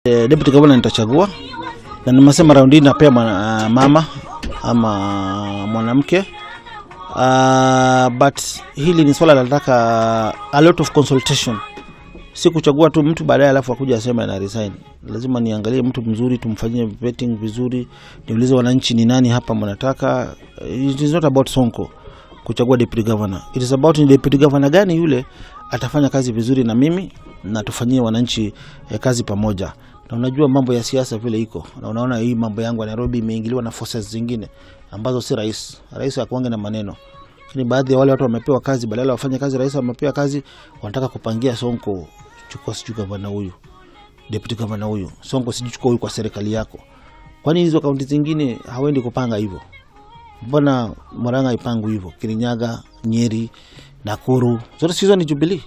Deputy governor nitachagua na nimesema raundi hii napea mama ama mwanamke, but hili ni swala nataka a lot of consultation, si kuchagua tu mtu baadaye alafu akuja aseme ana resign. Lazima niangalie mtu mzuri, tumfanyie vetting vizuri, niulize wananchi ni nani hapa mnataka. It is not about Sonko kuchagua deputy governor. It is about ni deputy governor gani yule atafanya kazi vizuri na mimi na tufanyie wananchi kazi pamoja. Na unajua mambo ya siasa vile iko, na unaona hii mambo yangu ya Nairobi imeingiliwa na forces zingine ambazo si rais. Rais hakuange na maneno, lakini baadhi ya wale watu wamepewa kazi, badala wafanye kazi, rais amepewa kazi, wanataka kupangia Sonko, chukua sijui gavana huyu, deputy governor huyu, Sonko sijui chukua huyu kwa serikali yako. Kwani hizo kaunti zingine hawendi kupanga hivyo? Mbona Murang'a ipangwe hivyo? Kirinyaga, Nyeri, Nakuru, zote hizo ni Jubilee.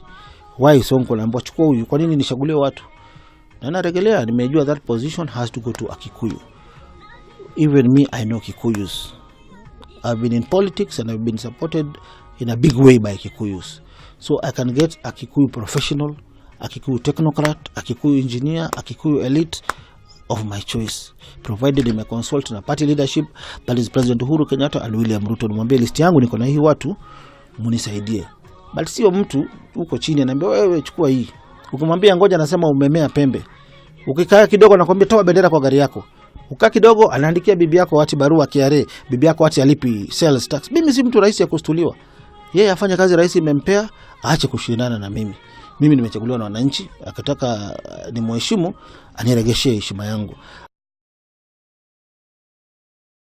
Why Sonko naambiwa chukua huyu? Kwa nini nichagulie watu? Na naregelea, nimejua that position has to go to a Kikuyu. Even me, I know Kikuyus. I've been in politics and I've been supported in a big way by Kikuyus. So I can get a Kikuyu professional, a Kikuyu technocrat, a Kikuyu engineer, a Kikuyu elite of my choice, provided nime consult na party leadership, that is President Uhuru Kenyatta and William Ruto. Nimwambie list yangu niko na hii watu, munisaidie. But sio mtu huko chini anaambia wewe chukua hii. Ukimwambia ngoja, anasema umemea pembe. Ukikaa kidogo anakwambia toa bendera kwa gari yako. Ukaa kidogo anaandikia bibi yako ati barua KRA, bibi yako ati alipi sales tax. Mimi si mtu rahisi ya kustuliwa. Yeye afanye kazi rais imempea, aache kushindana na mimi. Mimi nimechaguliwa na wananchi, akitaka ni mheshimu aniregeshee heshima yangu.